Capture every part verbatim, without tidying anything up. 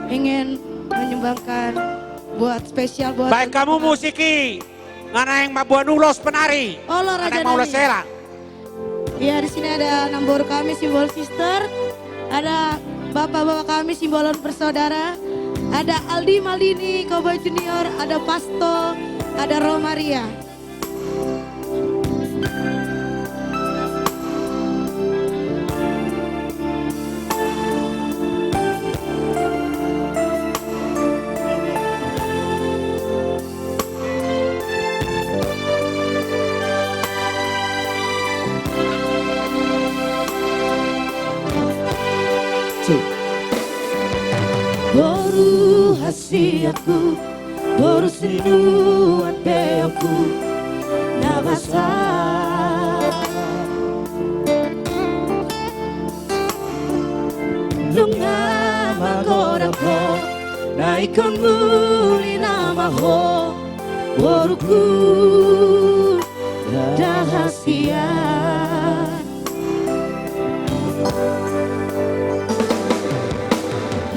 ingin menyumbangkan buat spesial buat baik kamu musik i. Nga naeng mamboan ulos penari. Olo, raja nami. Ulos hela. Ya, di sini ada namboru kami simbol sister, ada bapak-bapak kami simbolon bersaudara, ada Aldi Maldini Cowboy Junior, ada Pasto, ada Romaria. Boru hasianku, boru sinuan peokku na basa. Nunga magodang ho, na ingkon muli nama ho, boruku na hasian.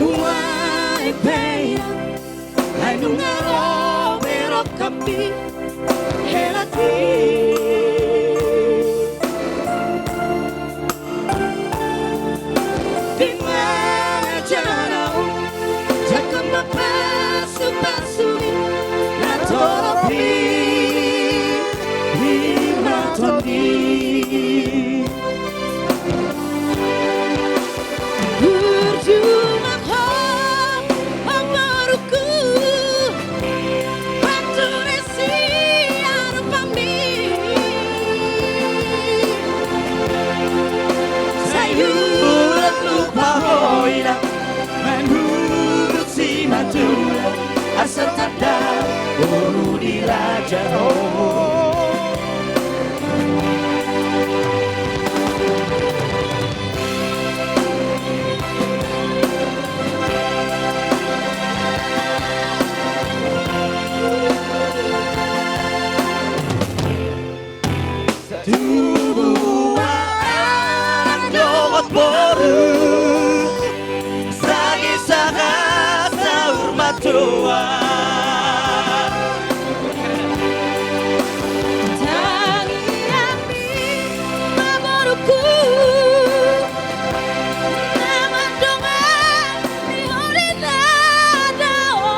Nuaeng pe ia, ai nunga ro be rohangki hela i. Di manjalo jala ma pasupasu i, na torop i, i ma tondi. Burju ma ho, o boruku, batu ni sian pami. Sai unang lupa ho inang, manurut simatua, asa tanda boru ni raja ho. Tubu anak dohot boru, sagi sahat saur matua. Tangiangmi ma boruku, na mandongani ho di na dao.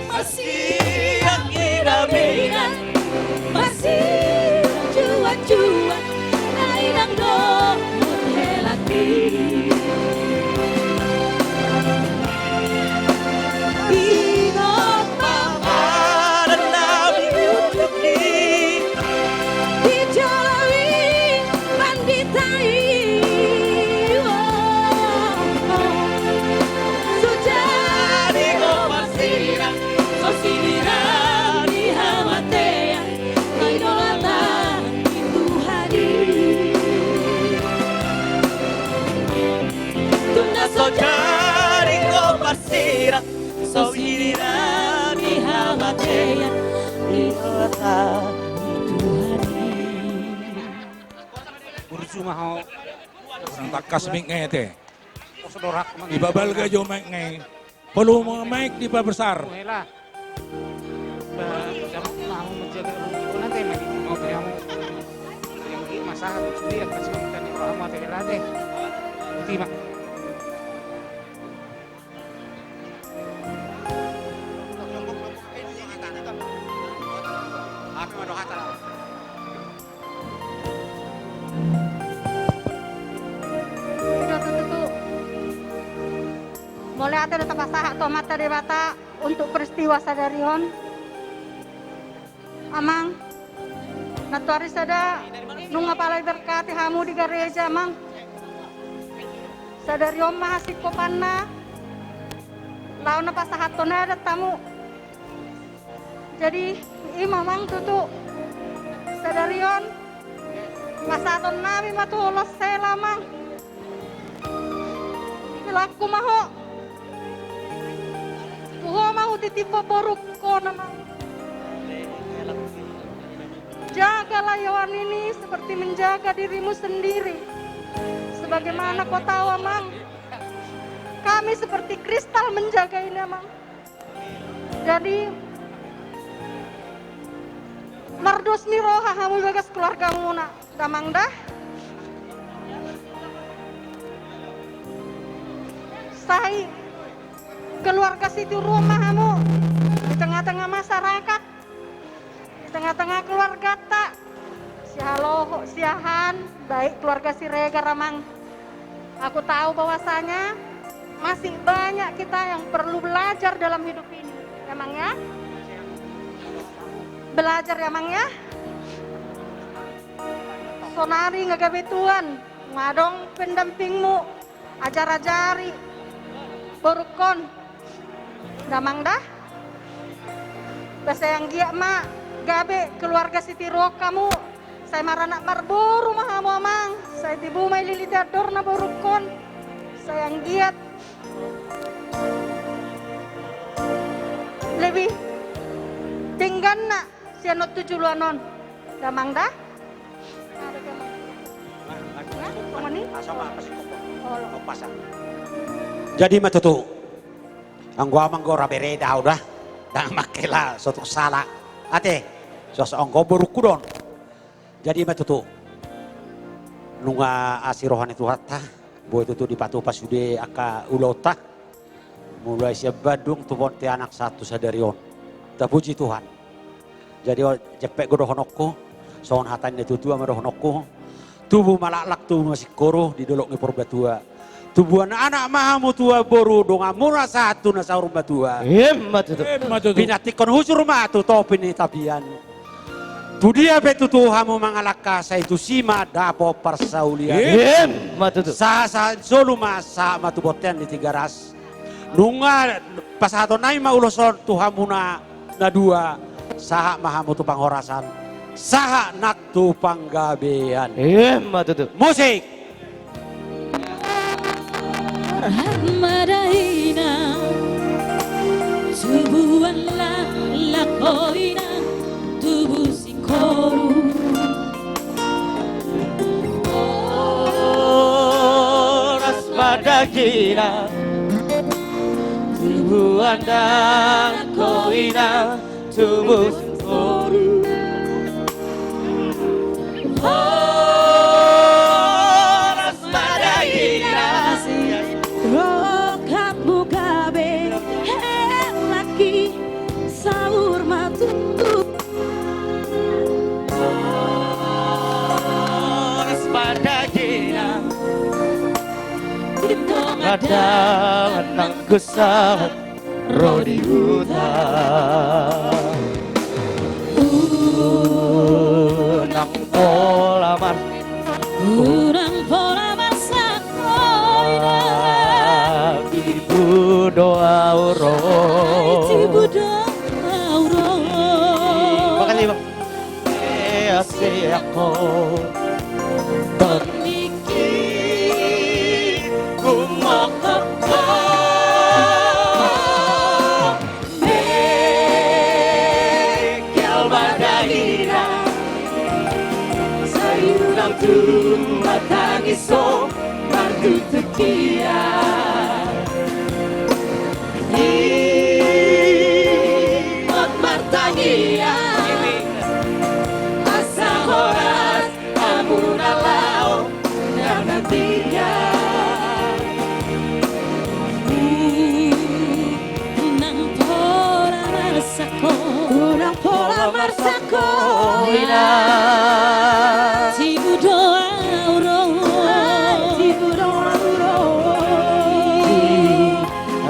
Marsiang inang-inang, marsiang juak-juak, na inang dohot hela i. Ingot ma aha na di ujung ni joloan i, pandita i. So jadi ho parsirang, so sinirang ni hamatean, hinaholongan ni Tuhan i. Tung na so jadi ho parsirang, so sinirang ni hamatean, hinaholongan ni Tuhan i. Burju ma ho. Kurang tangkas mic-na i ate. Dipabalga jo mic-na i. Volume mic diperbesar. Mauliate do tapasahat tu Amanta Debata untuk peristiwa sadari on. Amang, nantoari sada nunga pala diberkati hamu di gareja, Amang. Sadari on ma hasingkopanna laho na pasahathon adat hamu. Jadi, i ma, Amang, tutu sadari on pasahatonnami ma tu ho ulos hela, Amang. Helangku ma ho. Tu ho ma hutitip ho borungkon, Amang. Jagalah Yohan ini seperti menjaga dirimu sendiri. Sebagaimana kau tahu, Amang, Kami seperti kristal menjaga ini, Amang. Jadi, mardos ni roha hamu ibagas keluargamuna, Damang da. Sai keluarga sitiruon ma hamu di tengah-tengah masyarakat, di tengah-tengah keluargata, sihaloho, siahaan, baik keluarga Siregar, Amang. Aku tahu bahwasanya masih banyak kita yang perlu belajar dalam hidup ini, ya, Mang, ya. Belajar, ya, Mang, ya. Sonari nga gabe tuan, nga adong pendampingmu, ajar-ajari borungkon, Damang da. Ba sai anggiat ma gabe keluarga sitiruon hamu. Sai maranak marboru ma hamu, Amang. Sai tibu ma ililiti andorna borungkon. Sai anggiat lebih dengganna sian on tu joloan on, Damang da. Jadi ma tutu, anggo au ma anggo ra bere do au da, ndang mangkela, so tung sala. Ate, so, so, anggo borungku do on. Jadi ma tutu, nunga asi roha ni Tuhanta, boi tutu dipatupa sude angka ulaonta. Mulai sian Bandung tu Pontianak sahat tu sadari on. Tapuji Tuhan. Jadi, o, jempek do dohononku, songon hata ni natuatua ma dohononku. Tubu ma laklak, tubu ma singkoru di dolok ni Purbatua. Tubuan anak ma hamu tubuan boru, donganmuna sahat tu na saur matua. Emma tutu. Emma tutu. Pinantikhon hujur ma tu topi ni tapian. Tudia pe tutu hamu mangalangka, sai tusi ma dapot parsaulian. Emma tutu. Sahat, sahat solu ma, sahat ma tu bontean ni Tigaras. Nunga pasahaton nami ma ulos on tu hamuna na dua, sahat ma hamu tu panghorasan, sahat nang tu panggabean. Emma tutu. Musik. Arhat ma da inang, tubuan laklak ho inang, tubu singkoru. Horas ma da inang, tubuan anak ho inang, tubu singkoru. Horas ma da inang. Rohangku gabe, hela i saur matua. Horas ma da inang. Di dongan donganku sahat ro di huta. Unang pola mar- Unang pola marsak ho inang. Tibu do au ro. Tibu do au ro. Makasih, Bang. Ea siako. Tondingki, humokhop ho. Bengkel ma da inang. Sai unang tung martangis ho martutukian. Ingot martangiang asa horas hamuna laho na matua. Unang pola marsak ho. Unang pola marsak ho inang. Tibu do au ro. Tibu do au ro.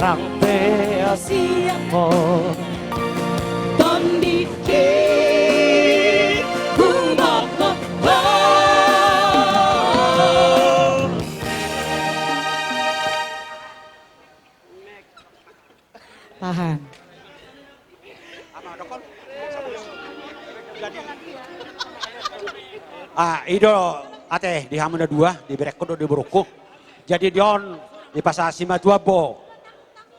Rang pe ea siako. Tondingki, humokhop ho. Tahan. Ah, i do ate di hamu na dua, di berengku dohot di borungku. Jadi di on, dipasahat simatua bo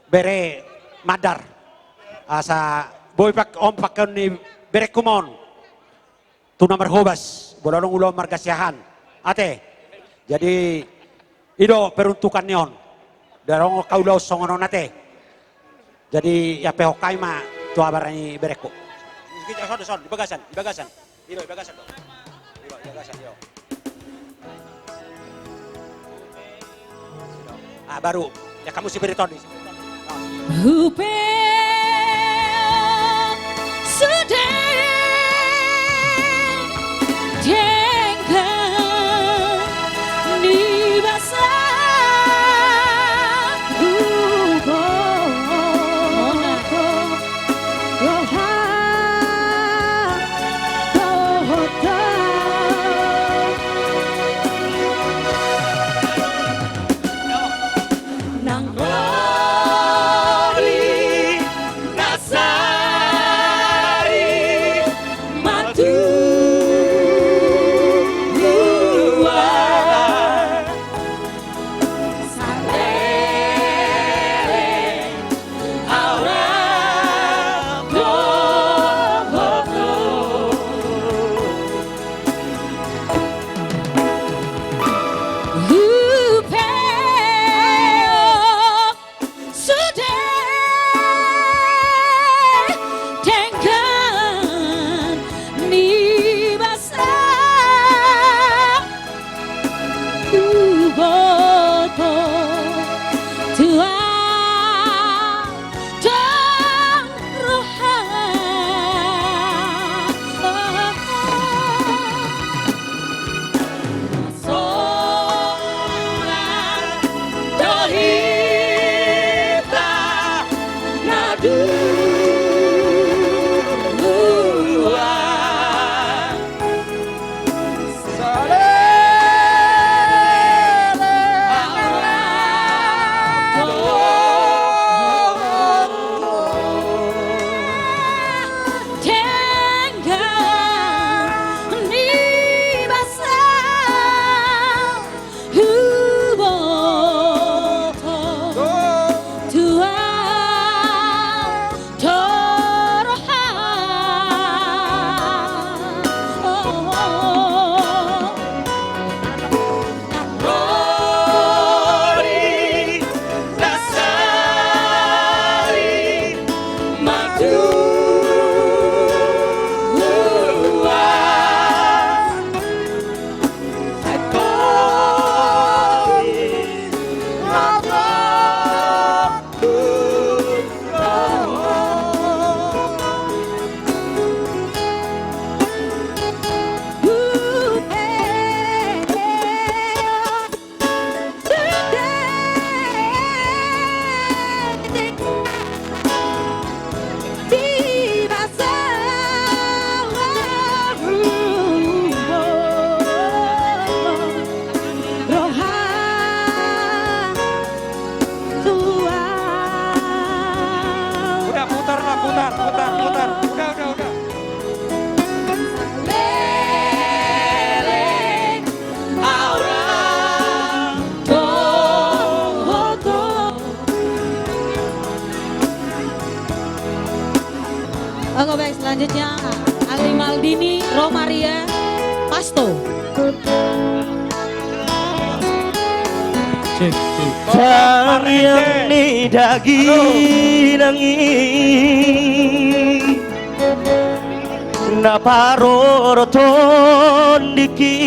bere mandar. Asa boi pak-, on pakeon ni berengku ma on tu na marhobas, molo adong ulaon marga Siahaan. Ate. Jadi, i do peruntukan ni on. Darongon haulaon songon on ate. Jadi, ia pe hon hami ma tu abara ni berengku. Di bagasan, di bagasan. Ilo, di bagasan do. Ilo, di bagasan, ilo. Ah, baru. Ia hamu si Beriton di. Hupe sude denggan ni basa huboto roha dohot nang ro di na sari matubuan. Saleleng au rap dohot ho. Hupe sude denggan ni basa huboto tu ahu tong roha. Sonang do hita na dua. Denggan ni basa huboto tu ahu tong roha. Ro di na sari matubuan. Udah, putar lah, putar, putar, putar. Udah, udah, udah. Leleng au rap dohot ho. Oke, baik, selanjutnya Agri Maldini, Romaria, Pasto. Cek, cek. Tangiang ni daginang i na parorot tondingki.